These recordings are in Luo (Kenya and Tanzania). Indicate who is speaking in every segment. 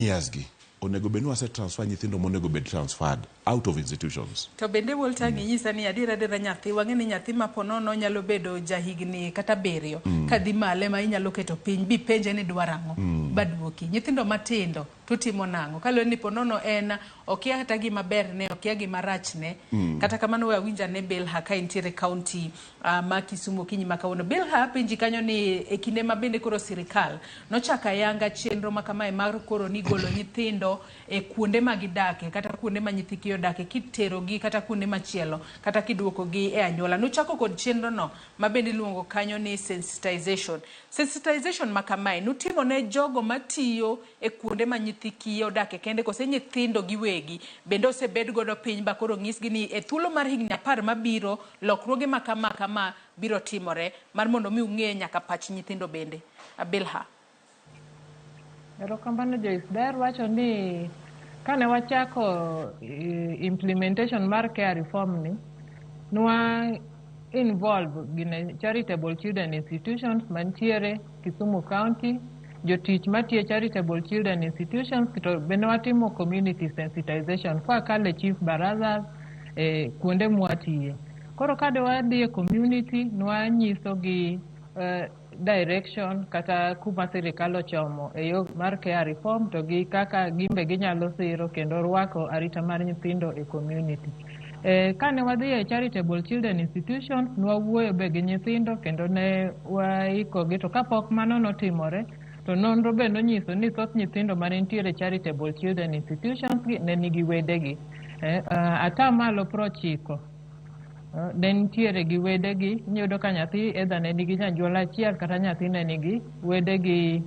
Speaker 1: Years gi onego bed ni wase transfer nyithindo monego bed transferred out of institutions.
Speaker 2: To bende Walter mm. inyisa ni adier adiera nyathi wang'e ni nyathi ma ponono nyalo bedo jahigni kata abiriyo kadhi malo ema inyalo keto piny bipenje ni dwaro ang'o baduoki. Nyithindo matindo to timo nang'o? Kaluwore ni ponono en okia kata gima berne, okia gima rachne. Kata kamano we awinj ane Bilha ka intiere county ma Kisumu okinyi ma kawuono. Bilha apenji kanyo ni e kinde ma bende koro sirikal nochako ayanga chenro ma kamae mar koro ni golo nyithindo e kuonde ma gidake kata kuonde ma nyithi kiye odake kiterogi kata kuonde machielo kata kiduokogi e anyuola. Nuchako kod chenro no ma bende iluongo kanyo ni sensitization. Sensitization ma kamae nutimo ne jogo matiyo e kuonde ma nyithi kiye odake kende kose nyithindo giwegi bende osebed godo piny ba koro nyisgi ni e thuolo mar higni 10 mabiro lokruoge ma kama kama biro timore mar mondo mi ung'e nyaka pach nyithindo bende. Bilha.
Speaker 3: Erokamano Joyce. Daher wacho ni kane wachako implementation mar care reform ni, nwa involve gine charitable children institutions mantiere Kisumu County, jotich matiyo charitable children institutions, to bende watimo community sensitization kwakalo e chief barazas e kuonde mwatiye. Koro kade wadhi e community, nwanyiso gi direction kata kuma sirikal ochomo e yo mar care reform to gi kaka gimbe ginyalo siro kendo rwako arita mar nyithindo e community. Kane wadhi e charitable children institutions, nwawuoyo be gi nyithindo kendo ne waikogi, to kapok mano notimore, to nonro be nonyiso ni thoth nyithindo mane nitiere charitable children institutions gi ne nigi wedegi. Atamalo 90 ne nitiere gi wedegi. Iyudo ka nyathi either ne nigi janyuol achiel kata nyathi ne nigi wedegi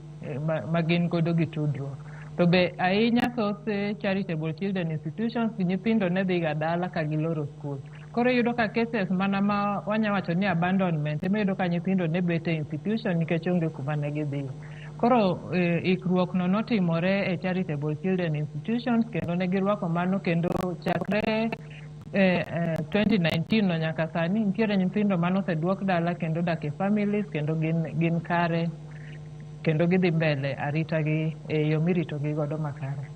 Speaker 3: ma gin godo gi tudruok. To be ahinya thoth charitable children institutions nyithindo ne dhiga dala ka giloro skul. Koro iyudo ka cases mana ma wanya wacho ni abandonment ema iyudo ka nyithindo ne bet e institution nikech onge kuma ne gidhiye. Koro ikruok no notimore e charitable children institutions kendo ne girwako mano kendo chakre 2019 no nyaka sani nitiere nyithindo mane oseduok dala kendo dak e families kendo gin kare kendo gidhi mbele arita gi e yo mirito gi godo makare.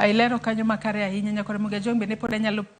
Speaker 2: Ilero kanyo makare ahinya. Nyakore Muga Jong bende pod anyalo